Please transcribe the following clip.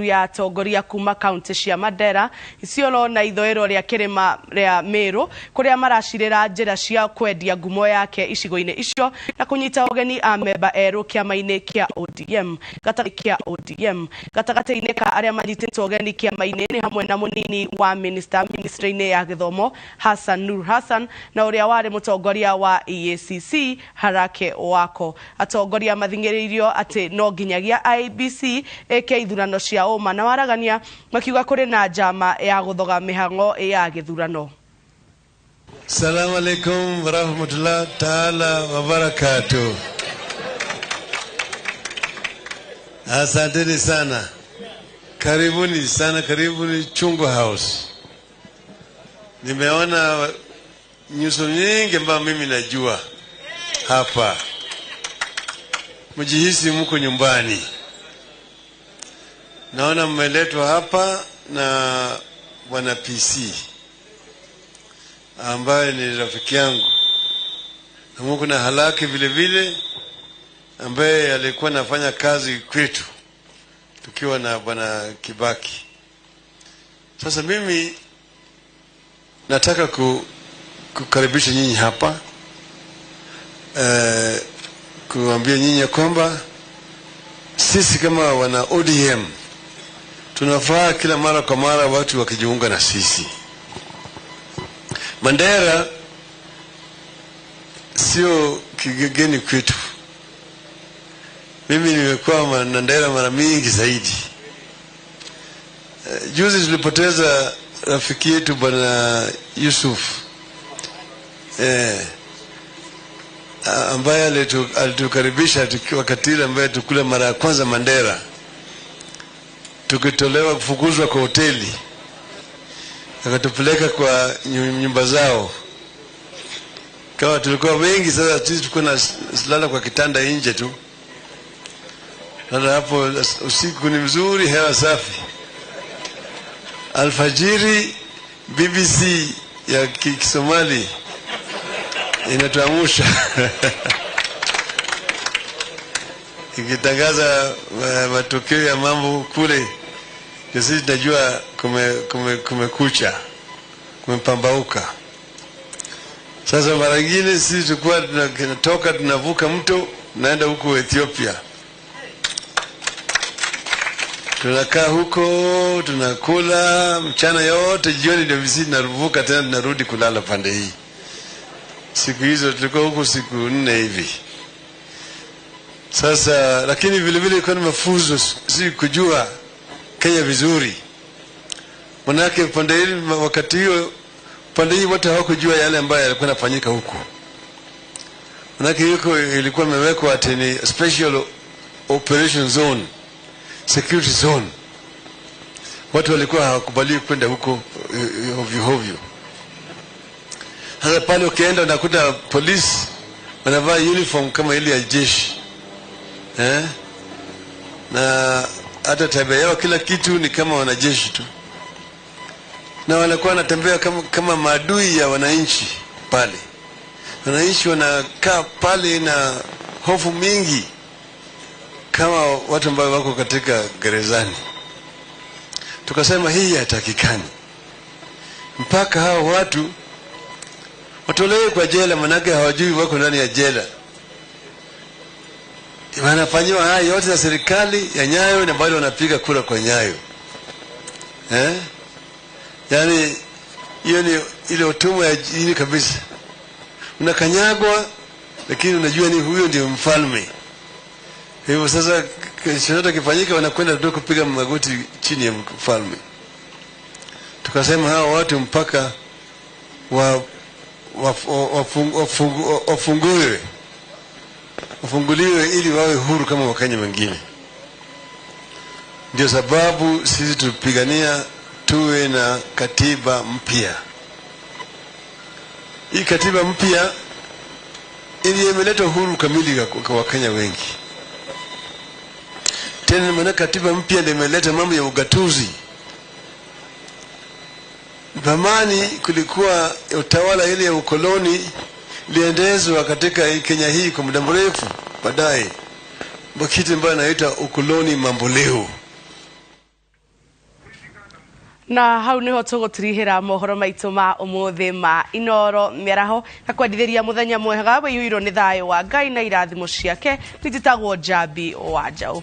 Ya atongoria kuma kaunti cia Mandera, Isiolo na ithoero ria kirima ria Meru kuria maracirira njira cia kwendia ngumo yake icigo-ini icio na kunyita ugeni a memba eru kiama-ini kia ODM. Kia ODM gatagati-ini ka aria manyitĩtwo ũgeni kĩama-inĩ nĩ hamwe na mũnini wa minister ministry-inĩ ya gĩthomo Hassan Nur Hassan na ũrĩa warĩ mũtongoria wa EACC Harake Wako. Atongoria mathing'ĩrĩirio atĩ no nginyagia IEBC ĩke ithurano cia ũma na waragania makiuga kũrĩ na njama ya gũthoga mĩhang'o ya gĩthurano. Salamu alaikum warahmatullahi taala wabarakatuh. Asanteni sana. Karibuni sana, karibuni Chungwa House. Nimeona nyuso nyingi ambazo mimi najua hapa. Mjihisi mko nyumbani. Naona mmeletwa hapa na Bwana PC ambaye ni rafiki yangu. Na mko na Halaki vile vile ambaye alikuwa anafanya kazi kwetu tukiwa na Bwana Kibaki. Sasa mimi nataka kukaribisha nyinyi hapa, kuambia nyinyi kwamba sisi kama wana ODM tunafaa kila mara kwa mara watu wakijiunga na sisi. Mandera sio kigeni kwetu. Mimi nimekuwa Mandera mara mingi zaidi. Juzi tulipoteza rafiki yetu Bwana Yusuf, ambaye alitukaribisha wakati ile ambaye tukula mara ya kwanza Mandera, tukitolewa kufukuzwa kwa hoteli, akatupeleka kwa nyumba zao. Kama tulikuwa wengi, sasa sisi tulikuwa tunalala kwa kitanda nje tu. Sasa hapo usiku ni mzuri, hewa safi. Alfajiri BBC ya Kisomali inatuamsha ikitangaza matokeo ya mambo kule. Sisi tunajua kumekucha, kumepambauka. Sasa mara nyingine sisi tulikuwa tunatoka tunavuka mto tunaenda huko Ethiopia. Tunakaa huko, tunakula mchana yote, jioni ndio sisi tunavuka tena tunarudi kulala pande hii. Siku hizo tulikuwa huko siku 4 hivi. Sasa lakini vile vile kwa mafunzo si kujua Kenya vizuri. Manake pande hili wakati hiyo pande hii watu hawakujua yale ambayo yalikuwa yanafanyika huko. Manake huko ilikuwa imewekwa ati ni special operation zone, security zone. Watu walikuwa hawakubali kwenda huko ovyo ovyo. Sasa pale ukienda unakuta polisi wanavaa uniform kama ile ya jeshi. Na hata tabia yao kila kitu ni kama wanajeshi tu. Na wanakuwa wanatembea kama maadui ya wananchi pale. Wananchi wanakaa pale na hofu mingi kama watu ambao wako katika gerezani. Tukasema hii haitakikani. Mpaka hao watu watolewe kwa jela, manake hawajui wako ndani ya jela. Wanafanyiwa haya yote na serikali ya Nyayo na bado wanapiga kura kwa Nyayo. Yaani hiyo ni ile utumwa ya jini kabisa. Unakanyagwa lakini unajua ni huyo ndio mfalme. Hivyo sasa chochote kifanyika wanakwenda tu kupiga magoti chini ya mfalme. Tukasema hao watu mpaka wafunguliwe ili wawe huru kama Wakenya wengine. Ndio sababu sisi tupigania tuwe na katiba mpya. Hii katiba mpya ili imeleta uhuru kamili kwa Wakenya wengi. Tena maana katiba mpya ndio imeleta mambo ya ugatuzi. Zamani kulikuwa utawala ile ya ukoloni iliendelezwa katika Kenya hii kwa muda mrefu. Baadaye kitu ambayo inaitwa ukoloni mamboleo. Na hau niho tũgũtirihĩra mohoro maitũ ma ũmũthĩ ma Inoro mĩaraho na kwendithĩria mũthenya mwega wĩiyũirwo nĩ thayũ wa Ngai na irathimo ciake. Nĩ njĩtagwo Njambi wa Njaũ.